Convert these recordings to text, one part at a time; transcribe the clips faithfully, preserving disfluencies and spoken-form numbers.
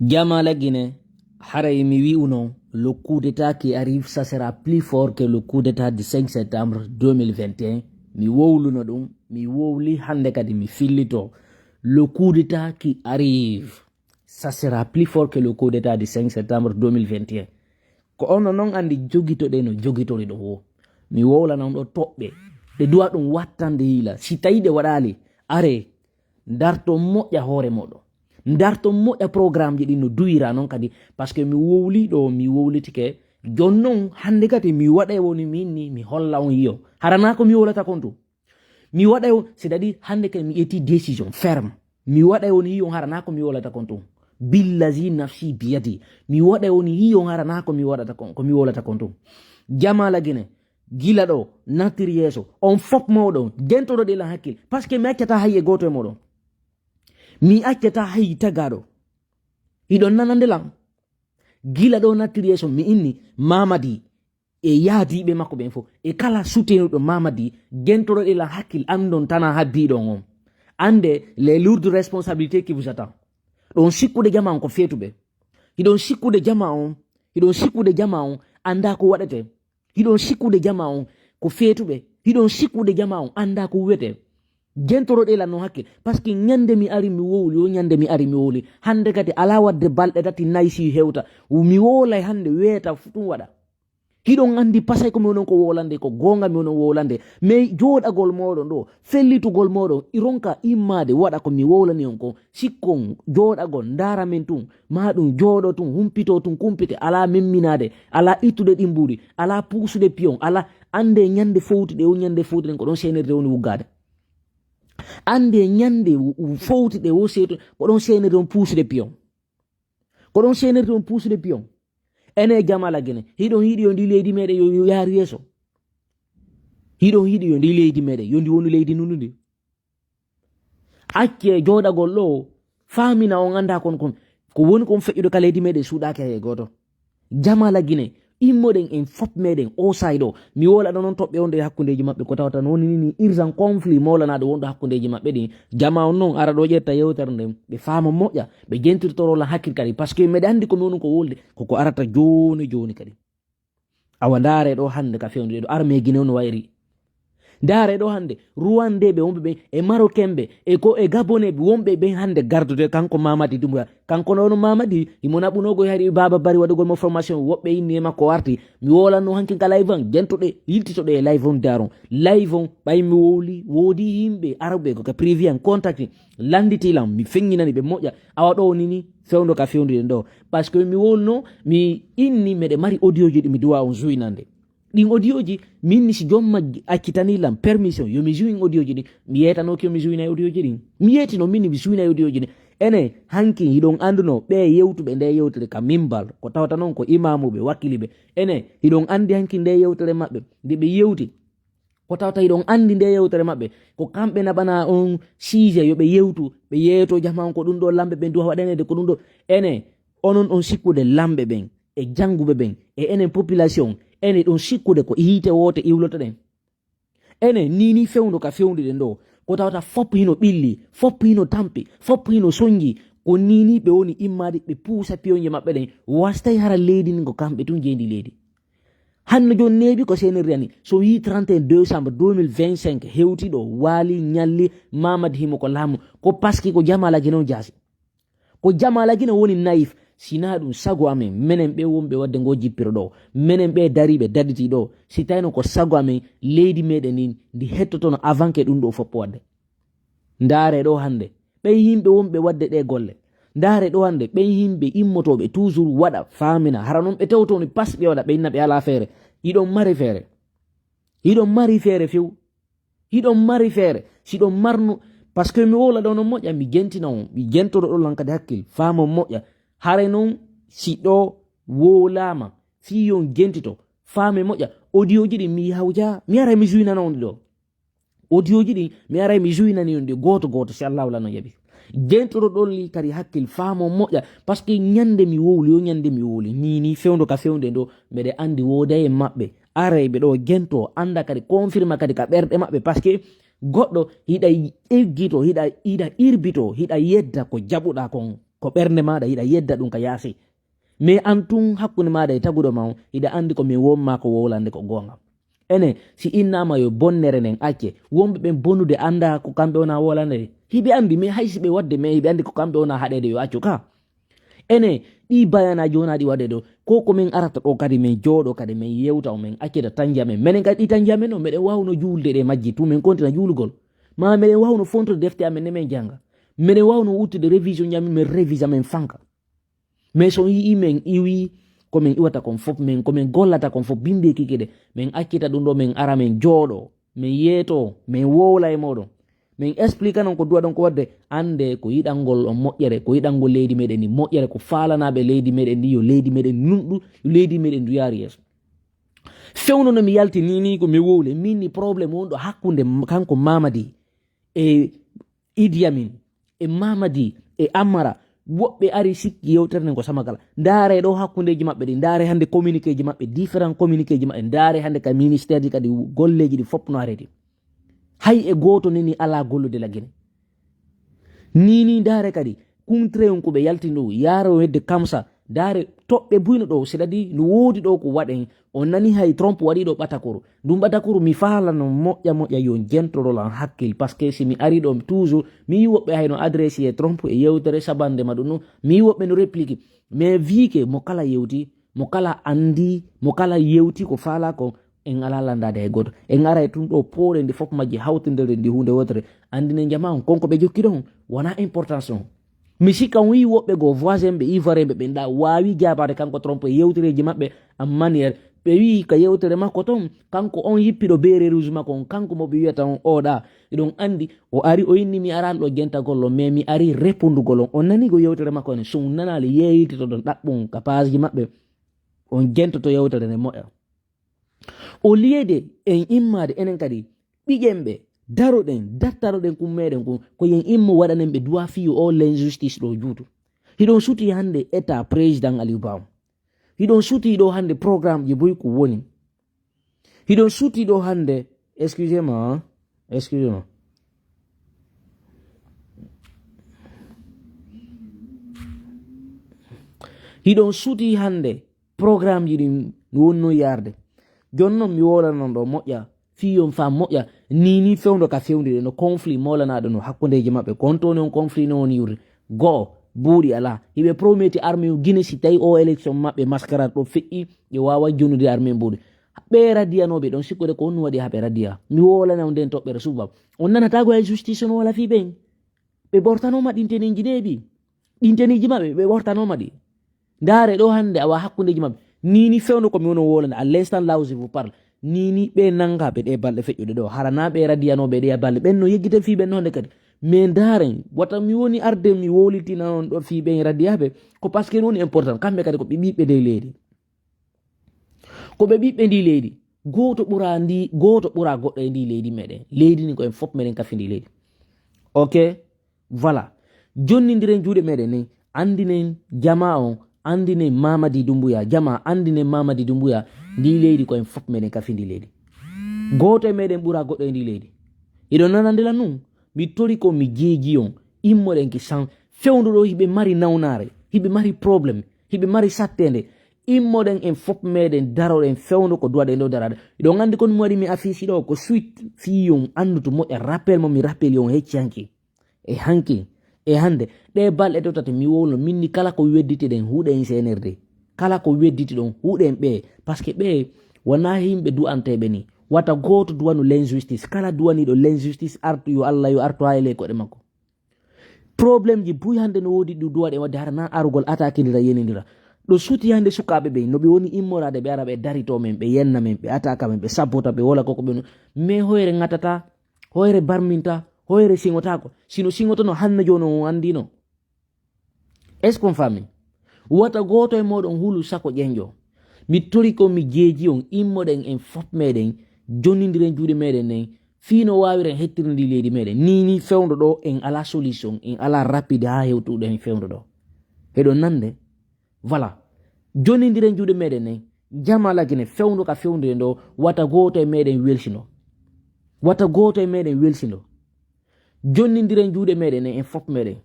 Jamaa la Guinée, haray mi wi'uno, le coup d'état qui arrive, ça sera plus fort que le coup d'état du cinq septembre deux mille vingt et un. Mi wowluno ɗum, mi wowli hannde kadi mi fillito. Le coup d'état qui arrive, ça sera plus fort que le coup d'état du cinq septembre deux mille vingt et un. Ko onon non anndi jogitoɗen no jogitori ɗo woo. Mi wowlana on ɗo toɓɓe. Ɗe duwa ɗum wattande yiila. Si tawi ɗe waɗaali, are, ndarto moƴƴa hoore moɗon. Ndarto moƴƴa programmeji ɗin no duwira non kadi. Parce que mi wowli ɗo, mi wowlitike. Jon non, hannde kadi mi waɗa e woni min ni, mi holla on yiyo. Haranaa ko mi wowlata kon tun. Mi waɗay on, c'est-à-dire hannde kay mi ƴetti décision ferme. Mi waɗay on yiyon haranaa ko mi wolata kon tun. Billazi nafsi biyadi. Mi waɗay on yiyon haranaa ko mi waɗata kon, ko mi wolata kon tun. Jamaa la Guinée, gila ɗo, nattir yeeso, on fop mawɗo on, jentoɗo ɗe lan hakkil. Parce que mi accata hay e gooto e moɗon. Mi accata hay tagaaɗo. Hiɗon nanande lan. Gila ɗo nattir yeeso, mi inni Mamadi e yaadiiɓe makko ɓen fof, e kala sutenuɗo Mamadi, jentoɗo ɗe lan hakkil anndon tana habbiiɗon on. Annde les lourdes responsabilités qui vous attend. Ɗon sikkude jama on ko feetuɓe. Hiɗon sikkude jama on, hiɗon sikkude jama on anndaa ko waɗete. Hiɗon sikkude jama on ko feetuɓe. Hiɗon sikkude jama on anndaa ko wiyete. Jentoroɗe lan non hakkil. Parce que ñande mi ari mi wowli, o ñande mi ari mi wowli. Hannde kadi alaa waɗde balɗe tati nay si hewta. Mi wowlay hannde weeta fu ɗum waɗa. Hiɗon anndi pasay ko mi wonon ko wowlande, ko goonga mi wonon wowlande. Mais jooɗagol mooɗon ɗo, fellitugol mooɗon, i ronka immaade waɗa ko mi wowlani on kon. Sikkon jooɗagol ndaara men tun, maa ɗum jooɗo tun, humpito tun, kumpite, alaa memminaade, alaa ittude ɗin mbuuɗi, alaa puusude piyon, alaa annde ñande fowtuɗe, o ñande fowtuɗen ko ɗon seenirde woni wuggaade. Annde ñande fowtuɗe, o seetu, ko ɗon seenirde on puusude piyon. Ko ɗon seenirde on puusude piyon. Ene Jamala Gine, hiɗon yiɗi yo ndi leydi meɗen yo, yo yaaru yeeso. Hiɗon yiɗi yo ndi leydi meɗen, yo ndi wonu leydi nundu ndi. Accee jooɗagol ɗo, faamina on anndaa kon kon. Ko woni kon feƴƴude ka leydi meɗen suuɗaaki hay e gooto. Jamala Gine, immoɗen en fop meɗen, o saay ɗo. Mi wowla ɗon on toɓɓe wonde e hakkundeeji maɓɓe, ko tawata no woni ni urgent conflit mawlanaaɗo wonɗo hakkundeeji maɓɓe ɗin. Jama on non ara ɗo ƴetta yewtere nden, ɓe faama moƴƴa, ɓe jentirtoro lan hakkil kadi. Parce que meɗen anndi ko mi woni ko wolde, koko arata jooni jooni kadi. Awa ndaare ɗo hannde ka fewndo ɗo armée Guinée no wayri. Ndaare ɗo hannde, Ruwandeeɓe wonɓe ɓen, e Marokenɓe, e ko e Gaboneeɓe wonɓe ɓen hannde gardude kanko Mamadi Doumbouya. Kanko noon Mamadi, himo naɓunoo ko hari Baaba Bari waɗugol mo formation, woɓɓe inni e makko warti. Mi wowlanno hankin ka live an, jentoɗe, yiltitoɗe e live on daaron. Live on, ɓay mi wowli, woodi yimɓe Arabe ko ka privé an contact, lannditi lan, mi feŋŋinani ɓe moƴƴa. Awa ɗo ni ni, fewndo ka fewnduɗen ɗo. Parce que mi wowlno, mi inni meɗe mari audio ji ɗi mi duwa on jouinande. Ɗin audio ji, min ni si joom majji accitanii lan permission, yo mi jouin audio ji ɗin, mi yeetanooki yo mi jouinay audio ji ɗin. Mi yeetino min ni mi jouinay audio ji ɗin. Ene, hankin hiɗon anndunoo ɓee yewtuɓe nde yewtere ka minbar, ko tawata non ko imaamuɓe, wakkiliɓe. Ene, hiɗon anndi hankin nde yewtere maɓɓe, nde ɓe yewti. Ko tawata hiɗon anndi nde yewtere maɓɓe, ko kamɓe naɓana on siije yo ɓe yewtu, ɓe yeeto jama on ko ɗum ɗo lamɓe ɓen duwa waɗaneede ko ɗum ɗo. Ene, onon on sikkude lamɓe ɓen, e jannguɓe ɓen, e enen population, ene ɗon sikkude ko hiite woote iwlotoɗen. Enen ni ni fewndo ka fewnduɗen ɗo, ko tawata fop hino ɓilli, fop hino tampi, fop hino sonji, ko ni ni ɓe woni immaade ɓe puusa piyonje maɓɓe ɗen, wastay hara leydi ndin ko kamɓe tun jeyndi leydi. Hanno jon neeɓi ko seenirde ani, so yii trente et un décembre deux mille vingt-cinq hewti ɗo, waali, ñalli, Mamadi himo ko laamu, ko paski ko Jamala Gine on jaasi. Ko Jamala Gine woni naif, si naa ɗum sago amen, menen ɓe wonɓe waɗde ngo jippiro ɗo, menen ɓe dariiɓe daɗitii ɗo, si tawino ko sago amen, leydi meɗen ndin, ndi hettotono avant que ɗum ɗo foppo waɗde. Ndaare ɗo hannde, ɓen yimɓe wonɓe waɗde ɗe golle. Ndaare ɗo hannde, ɓen yimɓe immotooɓe toujours waɗa, faamina, hara non ɓe tewtoni pas ɓe waɗa, ɓe inna ɓe alaa feere. Hiɗon mari feere. Hiɗon mari feere few. Hiɗon mari feere. Si ɗon marno, parce que mi wowla ɗo non moƴƴa, mi jentina on, mi jentoɗo ɗon lan kadi hakkil, faamon moƴƴa. Haray non, si ɗo wowlaama, fii yon jentito, faame moƴƴa. Audio ji ɗin mi yawja, mi ara mi juinana on ɗi ɗo. Audio ji ɗin, mi aray mi juinani on ɗi gooto gooto, si Allahu lan no jaɓi. Jentoɗo ɗon li kadi hakkil, faamon moƴƴa, parce que ñande mi wowli, yo ñande mi wowli, ni ni fewndo ka fewndo ɗo, mbeɗe anndi wooday e maɓɓe. Aray ɓe ɗo jento, annda kadi, confirma kadi ka ɓerɗe maɓɓe, parce que goɗɗo hiɗa eggito, hiɗa, hiɗa irbito, hiɗa yedda ko jaɓuɗa kon. Ko ɓernde maaɗa yiɗa yedda ɗum ka yaasi. Mais an tun hakkunde maaɗa e taguɗo ma on, hiɗa anndi ko min won maa ko wowlande ko goonga. Enen, si innaama yo bonnere nden acce, wonɓe ɓen bonude anndaa ko kamɓe wona wowlande. Hiɓe anndi, mais hay si ɓe waɗde, mais hiɓe anndi ko kamɓe wona haɗeede yo accu ka. Enen, ɗii bayanaaji wonaa ɗi waɗde ɗo, ko ko min arata ɗo kadi, min jooɗo kadi, min yewta o, min accita tanji amen. Menen kadi ɗi tanji amen ɗo, meɗen waawno juulde ɗe majji, tun min kontina juulugol. Ma meɗen waawno fontude defte amen ne min jannga. Meɗen waawno wuttude révision ji amen, min révisa, min fanka. Mais so on yi'ii men iwii, ko men iwata kon fof, men ko men gollata kon fof, bimbi e kikiɗe, men accita ɗum ɗo, men ara men jooɗo, men yeeto, men wowla e mooɗon. Men explique non ko duwaɗon ko waɗde, annde ko yiɗangol on moƴƴere, ko yiɗangol leydi meɗen ndi moƴƴere, ko faalanaaɓe leydi meɗen ndi yo leydi meɗen nunɗu, yo leydi meɗen ndu yaari yeeso. Fewndo no mi yalti ni, ni ko mi wowle, min ni problème wonɗo hakkunde m-, kanko Mamadi e Idi Amin, e Mamadi, e Amara, woɓɓe ari sikki yewtere nden ko Samakala. Ndaare ɗo hakkundeeji maɓɓe ɗi, ndaare hannde communiqué ji maɓɓe, différent communiqué ji maɓɓe, ndaare hannde ka ministère ji kadi golleeji ɗi fof no areti. Hay e gooto neni alaa gollude Lagine. Ni, ni ndaare kadi, kuntre on ko ɓe yalti ɗo, yaaro wedde Kamsa, ndaare toɓɓe buyno ɗo, c'est-à-dire no woodi ɗo ko waɗen, on nani hay Trump waɗi ɗo ɓatakuru. Ɗum ɓatakuru mi faalano moƴƴa moƴƴa yo jentoro lan hakkil, parce que si mi ari ɗo toujours, mi yi woɓɓe hayno adresse e Trump e yewtere sabande ma ɗum ɗum, mi yi woɓɓe no réplique. Mais vu que mo kala yewti, mo kala andi, mo kala yewti ko faala ko, en alaa landaade hay gooto. En aray tun ɗo pooɗen ɗi fof majji hawtindiri ɗi huunde wootere. Andinen jamaa on, kon ko ɓe jokki ɗon, wonaa importance on. Mi sikka on wi'i woɓɓe goo voisin ɓe ivoirien ɓe ɓen ɗa waawi jaabaade kanko Trump e yewtereeji maɓɓe en manière. Ɓe wi'i ka yewtere makko ton, kanko on yippiɗo beere rouge makko on, kanko mo ɓe wiyata on oɗa. Hiɗon andi, o ari o inni mi araali ɗo jentagol on, mais mi ari repondugol on. On nani ko yewtere makko on, so on nanaali yeeyitoɗon ɗaɓɓon ka page ji maɓɓe, on jentoto yewtere nde moƴƴa. Au lieu de en immaade enen kadi, ɓiƴen ɓe, daroɗen, dattaroɗen kun meɗen kun, ko yen immo waɗanen ɓe duwa fii yo o l'injustice ɗo juutu. Hiɗon suti hannde état président Aliou Ba on. Hiɗon suti ɗo hannde programme ji boy ko woni. Hiɗon suti ɗo hannde, excusez-moi, hein, excusez-moi. Hiɗon suti hannde programme ji ɗin no wonno yarde. Jon non mi wowlanon ɗo moƴƴa, fii yon faa moƴƴa, ni ni fewndo ka fewndire no conflit mawlanaaɗo no hakkundeeji maɓɓe, kon toni on conflit no woni yurde. Go'o, buuɗi alaa. Hiɓe prometi armée o Guinée si tawi o élection maɓɓe mascarade ɗo feƴƴi, ɓe waawa jonnude armée buuɗi. Ɓe radiyanooɓe ɗon sikkude ko on waɗi haa ɓe radiya. Mi wowlana on nden toɓɓere suba. On nanata ko e justice no wala fii ɓen. Ɓe ɓortanooma ɗin teniiji ɗe ɗi. Ɗin teniiji maɓɓe, ɓe ɓortanooma ɗi. Ndaare ɗo hannde awa hakkundeeji maɓɓe. Ni ni fewndo ko mi wono wolande, à l'instant là où je vous parle. Ni ni ɓe nanga ɓe ɗe balɗe feƴƴuɗe ɗo. Hara na ɓe radiyanooɓe ɗe balɗe. Ɓen no yeggiten fii ɓen no hannde kadi. Mais ndaaren, wata mi woni arde mi wowlitina on ɗo fii ɓen radiyaaɓe. Ko parce que no woni important. Kamɓe kadi ko ɓe ɓiɓɓe dey leydi. Ko ɓe ɓiɓɓe ndi leydi. Gooto ɓura ndi, gooto ɓura goɗɗo e ndi leydi meɗen. Leydi ni ko en fof meɗen kafi ndi leydi. Ok? Voilà. Jonnindiren juuɗe meɗen nen. Andinen jamaa on. Andinen Mamadi Dumbuya. Jamaa andinen Mamadi Dumbuya. Ndi leydi ko en fof meɗen kafi ndi leydi. Gooto e meɗen ɓura goɗɗo e ndi leydi. Iɗon nanande lan nun? Mi tori ko mi jeeji on. Immoɗen ki san. Fewndo ɗo hiɓe mari nawnaare. Hiɓe mari problème. Hiɓe mari sattende. Immoɗen en fof meɗen daroɗen fewndo ko duwaɗen ɗo daraade. Hiɗon anndi kon mi waɗi mi affiche ɗo ko suite fii yon anndu to moƴƴa rappel mo mi rappel yon hecci hanki. E hanki. E hannde. Ɗe balɗe ɗo tati mi wowlo min ni kala ko wedditiɗen huuɗen C N R D. Kala ko wedditi ɗon huuɗen ɓe. Parce que ɓe wonaa yimɓe du'anteeɓe ni. Wata gooto duwanu l'injustice. Kala duwaniiɗo l'injustice artu yo Allah yo artu haa e ley koɗe makko. Problème ji buy hannde no woodi ɗi duwaɗe waɗde hara na arugol attaquindira yenindira. Ɗo suti hannde sukaaɓe ɓe no ɓe woni immoraade ɓe ara ɓe darito men, ɓe yenna men, ɓe attaque men, ɓe sabbota, ɓe wola koko ɓe no. Mais hoyre ŋatata, hoyre barminta, hoyre siŋotaako. Sino siŋotono hannde jooni on anndino. Est-ce qu'on famille? Wata gooto e mooɗon hulu sako ƴenƴo. Mi tori ko mi jeeji on immoɗen en fof meɗen jonnindiren juuɗe meɗen nen fii no waawiren hettirde ndi leydi meɗen. Ni ni fewndo ɗo en alaa solution, en alaa rapide haa hewtuɗen fewndo ɗo. Heɗon nande? Voilà. Jonnindiren juuɗe meɗen nen, jama Lagine fewndo ka fewndire ndo, wata gooto e meɗen welsindo. Wata gooto e meɗen welsindo. Jonnindiren juuɗe meɗen nen en fof meɗen.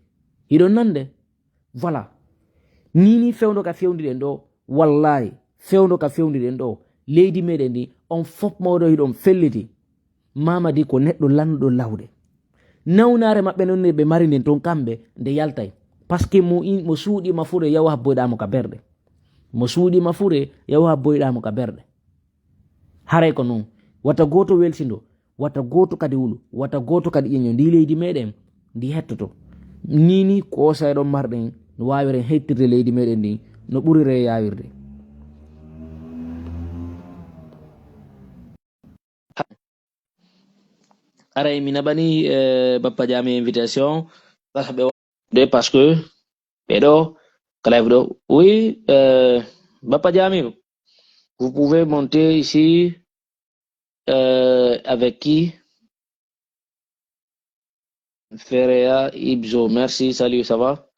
Hiɗon nande? Voilà. Nii nii fewndo ka fewndiɗen ɗoo, wallaahi, fewndo ka fewndiɗen ɗoo, leydi meɗen ndi, on fof mawɗo hiɗon felliti. Mamadi ko neɗɗo lanɗo lawde. Nawnaare maɓɓe non nde ɓe mari nden ton kamɓe, nde yaltay. Parce que mo in-, mo suuɗii ma fure yaw habboyɗaa mo ka berɗe. Mo suuɗii ma fure yaw habboyɗaa mo ka berɗe. Haray ko non. Wata gooto welsindo, wata gooto kadi wulu, wata gooto kadi ƴeño. Ndi leydi meɗen, ndi hettoto. Nii nii ko o sayɗon marɗen, no waawiren hettirde leydi meɗen ndi, no ɓurire yaawirde. Aray, mi naɓani, eh, Bappa Jami invitation. Parce que ɓe, parce que ɓe ɗo, ka live ɗo. Oui, euh, Bappa Jami, vous pouvez monter ici, euh, avec qui? Ferreira Ibzo, merci, salut, ça va?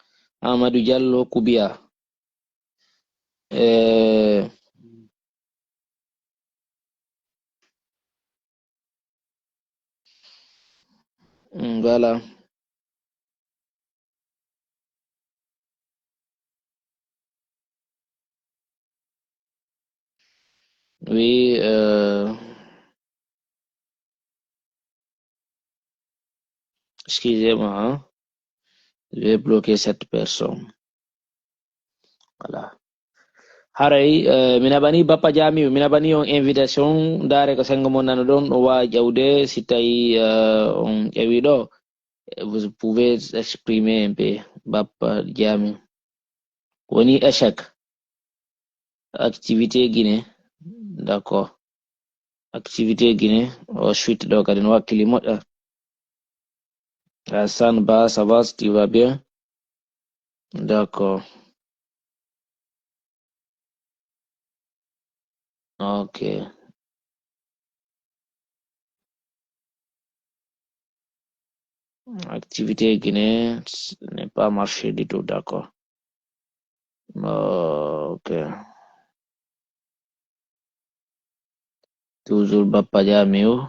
Amadou Diallo Koubia. Euh, mm, voilà. Oui, euh, excusez-moi, hein. Je vais bloquer cette personne. Voilà. Haray, euh, mi naɓani Bappa Jamiu, mi naɓani on invitation, ndaare ko sengo mon nano ɗon, o waawi ƴawde, si tawi, euh, on ƴawi ɗo, vous pouvez exprimer un peu, Bappa Jamiu. Woni échec. Activité Guinée. D'accord. Activité Guinée. O suite ɗo kadi no wakkili moƴƴa. Hassan Ba, ça va, tu vas bien? D'accord. Ok. Activité Guinée, ce n'est pas marché du tout, d'accord. Ok. Toujours Bappa Jamiu.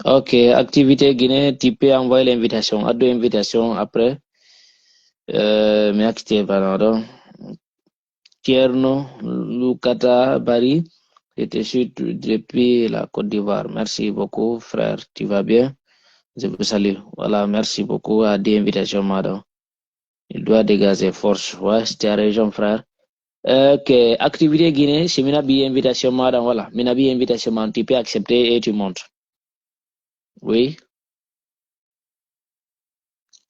Ok, activité Guinée, tu peux envoyer l'invitation. Addu invitation après. Euh, mi accepte pas, non. Tierno Lukata Bari, je te suis depuis la Côte d'Ivoire. Merci beaucoup, frère. Tu vas bien? Je vous salue. Voilà, merci beaucoup. Addu invitation, madame. Il doit dégager force. Ouais, tu as raison, frère. Euh, ok, activité Guinée, si mi naɓi invitation, madame, voilà. Mi naɓi invitation, madame, tu peux accepter et tu montes. Oui.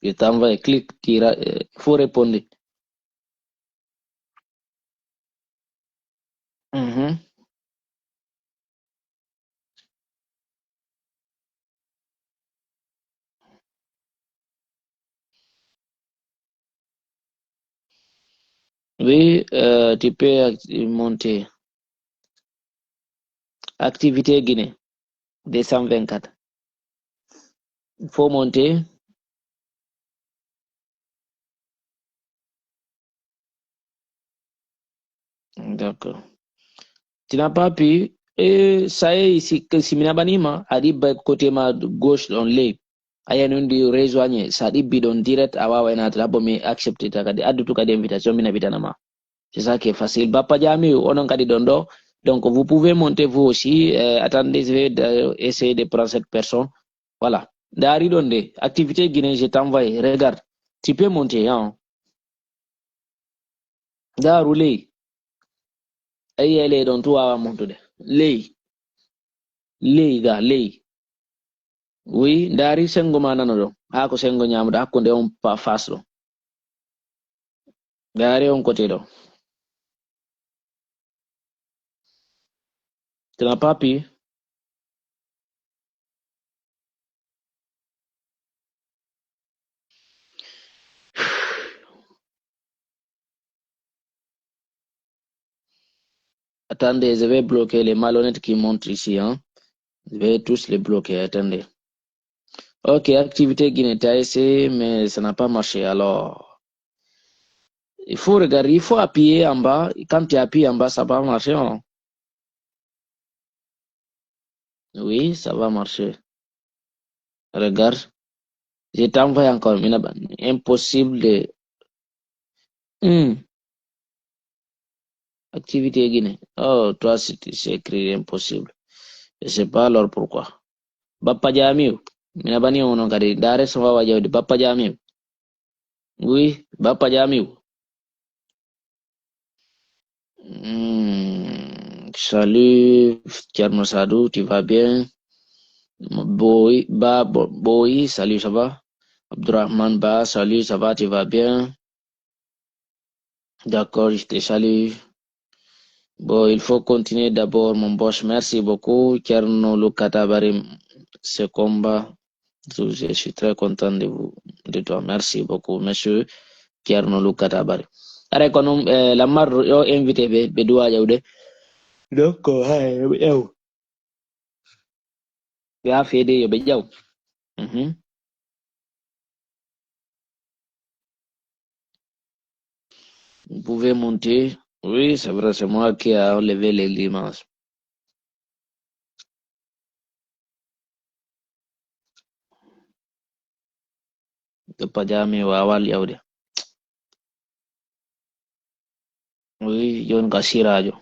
Je t'envoie, clique, tu ra-, euh, faut répondre. Mhm. Oui, euh, tu peux act-, monter. Activité Guinée, deux cent vingt-quatre. Faut monter. D'accord. Tu n'as pas pu. Eh, ça y est, si, si mi naɓaniima, a ɗibba côté ma gauche ɗon ley. A yi'ay non ndi rejoindre. Sa ɗibbi ɗon direct, a waaway naatude. Habbo mi accepte ta kadi. Addu tu kadi invitation, mi naɓitana ma. C'est ça qui est facile. Bappa Jamiu, onon kadi ɗon ɗo. Donc, vous pouvez monter vous aussi. Euh, attendez, je vais de-, essayer de prendre cette personne. Voilà. Ndaari ɗon de, activité Guinée, je t'envoie. Regarde. Tu peux monter, hein. Ndaaru ley. A yi'ay ley ɗon, tu waawa montude. Ley. Ley ga, ley. Oui, ndaari sengo ma nano ɗon. Haa ko sengo ñaamuɗo, hakkunde on pa-, face ɗon. Ndaari on côté ɗon. Tu n'as pas pu. Attendez, je vais bloquer les malhonnêtes qui montent ici, hein. Je vais tous les bloquer, attendez. Ok, activité Guinée, t'as essayé, mais ça n'a pas marché. Alors, il faut regarder, il faut appuyer en bas. Quand tu appuies en bas, ça va marcher, hein. Oui, ça va marcher. Regarde. Je t'envoie encore. Mi naɓan. Impossible de. Hmm. Activité Guinée. Oh, toi, c'est c'est écrit impossible. Je sais pas alors pourquoi. Bappa Jamiu. Mi naɓani on non kadi. Ndaare so wawa jawdi. Bappa Jamiu. Oui, Bappa Jamiu. Hmm, salut, Thierno Sadou, tu vas bien? Boy, Ba, Bo- Boy, salut, ça va? Abdourahmane Ba, salut, ça va, tu vas bien? D'accord, je te salue. Bon, il faut continuer d'abord, mon boss. Merci beaucoup, Thierno Lukata Barim, ce combat. Je suis très content de vous, de toi. Merci beaucoup, monsieur Thierno Lukata Barim. Are kono, eh, Lamar, yo invité ɓe, ɓe duwa ƴewde. Donc, hay, ew. Ɓe a feede yo ɓe ƴaw. Mhm. Vous pouvez monter. Oui, c'est vrai, c'est moi qui a enlevé les limaces. Ɗo pajaami waawaa ƴawde. Oui, jooni ka siraajo.